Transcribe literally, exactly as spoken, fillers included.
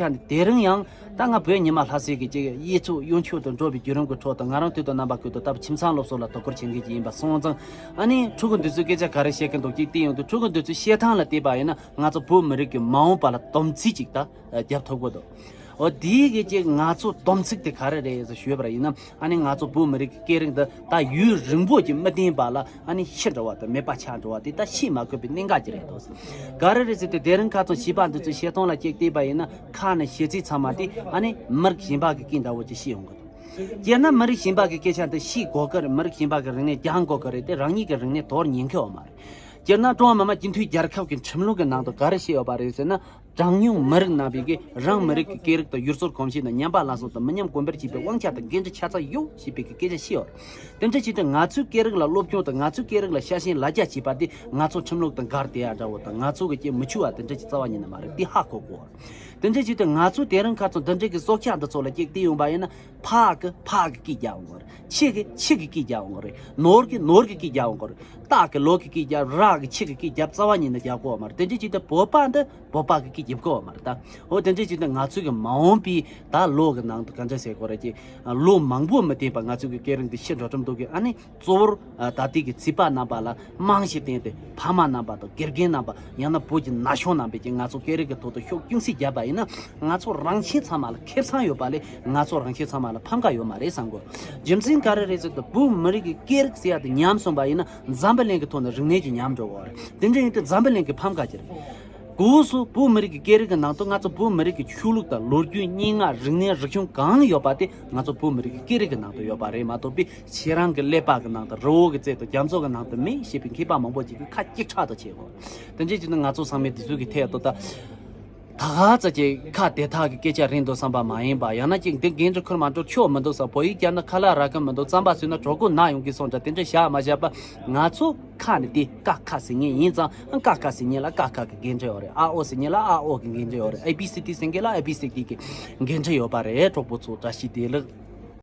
ཆ་འདི་དེ་རིང་ཡང་ད་ང་བོད་ཉི་མ་ལྷ་སའི་གི་ཅིག་དབྱེ་ཚུགས་གཡོ་འཁྱོག་ཏུ་འགྲོ་བའི་བརྒྱུད་རིམ་གྱི་ཁྲོད་དུ་ང་རང་དུས་དང་རྣམ་པ་ཀུན་ཏུ་ད་ཁྱིམ་ཚང་སློབ་གསོ་ལ་དོ་ཁུར་བྱེད་མཁན་ཅིག་ཡིན་པ་སོང་ཙང་། ཨ་ནི་ཕྲུ་གུ་འདི་ཚོས་སྐད་ཆ་ག་རེ་བཤད་ཀྱི་འདུག་ཅིག་བལྟས་ཡོང་དུས། ཕྲུ་གུ་འདི་ཚོས་བཤད་སྟངས་ལ་བལྟས་པ་ཡིན་ན་ང་ཚོ་བོད་མི་རིགས་ཀྱི་མ་འོངས་པ་ལ་སྡོམ་ཚིག་ཅིག་ད་རྒྱབ་ཐུབ་ཀྱི་འདུག་འོ་དེའི་གི་ཅིག་ང་ཚོ་སྡོམ་ཚིག་དེ་ག་རེ་རེད་ཟེར་ཞུས་པ་ཡིན་ན། ཨ་ནི་ང་ཚོ་བོད་མི་རིགས་ཀྱི་སྐད་རིགས་འདི་ད་ཡུན་རིང་པོ་ཅིག་མི་བསྟན་པ་ལ་ཨ་ནི་ཤི་འགྲོ་བ་དང་མེད་པ་ཆགས་འགྲོ་བ་དེ་ད་བཤད་མ་དགོས་པའི་གནད་འགག་ཅིག་རེད་འདུག་ག་རེ་རེད་ཟེར་དུས། དེ་རིང་ཁ་སང་བྱིས་པ་འདི་ཚོའི་བཤད་སྟངས་ལ་ཅིག་བལྟས་པ་ཡིན་ན། ཁ་ནས་བཤད་ཚིག་ཚང་མ་དེ་ཨ་ནི་མི་རིགས་གཞན་པ་གི་སྐད་འདྲ་བོ་ཅིག་བཤད་ཡོང་གི་འདུག་སྤྱིར་ན་མི་རིགས་གཞན་པ་གི་སྐད་ཆ་འདི་བཤད་དགོས་ཀྱི་རེད། མི་རིགས་གཞན་པ་གི་རིག་གནས་སྦྱང་དགོས་ཀྱི་རེད་དེ། རང་ཉིད་ཀྱི་རིག་གནས་དོར་ཉན་གྱི་ཡོད་མ་རེད། སྤྱིར་ན་ཀྲུང་ཧྭ་མི་དམངས་སྤྱི་མཐུན་རྒྱལ་ཁབ་ཀྱི་ཁྲིམས་ལུགས་ཀྱི་ནང་དུ་ག་རེ་བཤད་ཡོད་པ་རེད་ཟེར་ན། གྲངས་ཉུང་མི་རིགས་རྣམ་པས་ཀྱིས་རང་མི་རིགས་ཀྱི་སྐད་རིགས་དང་ཡུལ་སྲོལ་གོམས་གཤིས་དང་ཉམས་པ་སླར་གསོ་དང་མི་ཉམས་གོང་འཕེལ་བྱེད་པའི་དབང་ཆ་དང་འགན་འཁྲི་ཆ་ཚང་ཡོད་ཞེས་པའི་སྐད་ཆ་བཤད་ཡོད། དེ་འདྲ་བྱས་ཏེ་ང་ཚོའི་སྐད་རིགས་ལ་སློབ་སྦྱོང་དང་ང་ཚོའི་སྐད་རིགས་ལ་ཤ་ཞེན་ལ་རྒྱ་བྱེད་པ་དེ་ང་ཚོ་ཁྲིམས་ལུགས་དང་འགལ་བསྡད་ཡ་འདྲ་བོ་དང་། ང་ཚོ་གི་སྐད་མི་ཆུ་བ་དེ་འདྲ་ཅིག་རྩ་བ་ཉིད་ནས་མ་རེད། དེ་ཧ་གོ་དགོས། དེ་འདྲ་བྱས་ཏེ་ང་ཚོ་དེ་རིང་ཁ་སང་དེ་འདྲ་གི་སྲོག་ཆགས་འདི་ཚོ་ལ་ཅིག་བལྟས་ཡོང་པ་ཡིན་ན། ཕག་གིས་ཕག་གི་སྐད་རྒྱག་འོང་གི་རེད། ཁྱི་གིས་ཁྱི་གི་སྐད་རྒྱག་འོང་གི་རེད། ནོར་གིས་ནོར་གི་སྐད་རྒྱག་འོང་གི་རེད། སྟག་གིས་ལོ་གི་སྐད་རྒྱག་ར་གིས་ཁྱི་གི་སྐད་རྒྱབ་རྩ་བ་ཉིད་ནས་རྒྱག་གོ་བ་མ་རེད། དེ་འདྲ་བྱས་ཏེ་བོད་པ་འདི་བོད་པ་གི་སྐད་རྒྱབ་གོ་བ་མ་རེད་ད། འོ་དེ་འདྲ་བྱས་ཏེ་ང་ཚོ་གི་མ་འོངས་པའི་ད་ལོ་གི་ནང་དུ་ག་འདྲ་ཟེར་དགོས་རེད་ཀྱི། ལོ་མང་པོ་མི་བསྟན་པ་ང་ཚོ་གི་སྐད་རིགས་འདི་ཤི་འགྲོ་གྲབས་འདུག་གི། ཨ་ནི་གཙོ་བོར་ད་ལྟའི་གི་བྱིས་པ་རྣམ་པ་ལ་རྨང་གཞི་བསྟན་ཏེ། ཕ་མ་རྣམ་པ་དང་དགེ་རྒན་རྣམ་པ། ཡང་ན་བོད་ཀྱི་ན་གཞོན་རྣམ་པས་ཀྱིས་ང་ཚོ་སྐད་རིགས་ཀྱི་ཐོག་ཏུ་ཤུགས་ཅུང་ཟད་བརྒྱབ་པ་ཡིན་ན། ང་ཚོ་རང་བཞིན་ཚང་མ་ལ་ཁེ་བཟང་ཡོད་པ་ལས་ང་ཚོ་རང་བཞིན་ཚང་མ་ལ་ཕམ་ཁ་ཡོད་མ་རེད་བསམ་གོ། རྒྱུ་མཚན་ག་རེ་རེད་ཟེར་དུས། བོད་མི་རིགས་ཀྱི་སྐད་རིགས་ཟེར་ཡ་དེ་ཉམས་སོང་པ་ཡིན་ན། འཛམ་བུ་གླིང་གི་ཐོག་ནས་རིག་གནས་ཀྱི་ཉམས་འགྲོ་བ་རེད། དེ་འདྲ་ཡིན་དུས་འཛམ་བུ་གླིང་གི་ཕམ་ཁ་ཅིག་རེད། གོང་སུ་བོད་མི་རིགས་ཀྱི་སྐད་རིགས་ཀྱི་ནང་དུ་ང་ཚོ་བོད་མི་རིགས་ཀྱི་ཆོས་ལུགས་དང་ལོ་རྒྱུས་སྙན་ངག་རིག་གནས་རིག་གཞུང་གང་ཡོད་པ་དེ་ང་ཚོ་བོད་མི་རིགས་ཀྱི་སྐད་རིགས་ཀྱི་ནང་དུ་ཡོད་པ་རེད་མ་གཏོགས་པའི། ཁྱེད་རང་གི་ཀླད་པ་གི་ནང་དང་རི་བོ་གི་རྩེ་དང་རྒྱ་མཚོ་གི་ནང་དུ་མེད་ཞེས་པའི་མཁས་པ་མང་པོ་ཅིག་གིས་ཁ་སྐྱེག་ཁྲག་ཏུ་བྱེད་གོ། དེ་འདྲ་བྱས་ན་ང་ཚོ་ཚང་མས་དེ་ཚོ་གི་ཐད་དུ་ད་ད་ག་ཚ་ཅིག་ཁ་བདེ་ཐག་གི་སྐད་ཆ་རེད་འདུག་བསམ་པ་མ་ཡིན་པ། ཡང་ན་ཅིག་འདི་འགན་འཁྲི་ཁུར་མ་འགྲོ་ཆོག་མི་འདུག་བསམ། བོད་ཡིག་བསྐྱར་ན་ཁ་ལག་རག་གི་མི་འདུག་རྩམ་པ་ཟོས་ན་གྲོད་ཁོག་ན་ཡོང་གི་སོང་འདྲ། དེ་འདྲ་བཞག་མ་བཞག་པ། ང་ཚོ་ཁ་ནས་དེ་ཀ་ཁ་ཟེར་མཁན་ཡིན་ཙང་། ཀ་ཁ་ཟེར་མཁན་ལ་ཀ་ཁ་གི་འགན་འཁྲི་ཡོད་རེད། ཨ་ཨོ་ཟེར་མཁན་ལ་ཨ་ཨོ་གི་འགན་འཁྲི་ཡོད་རེད། ཨེ་བི་སི་ཌི་ཟེར་མཁན་ལ་ཨེ་བི་སི་ཌི་གི་འགན་འཁྲི་ཡོད་པ་རེད། གྲོགས་པོ་ཚོ་བཀྲ་ཤིས་བདེ་ལེགས།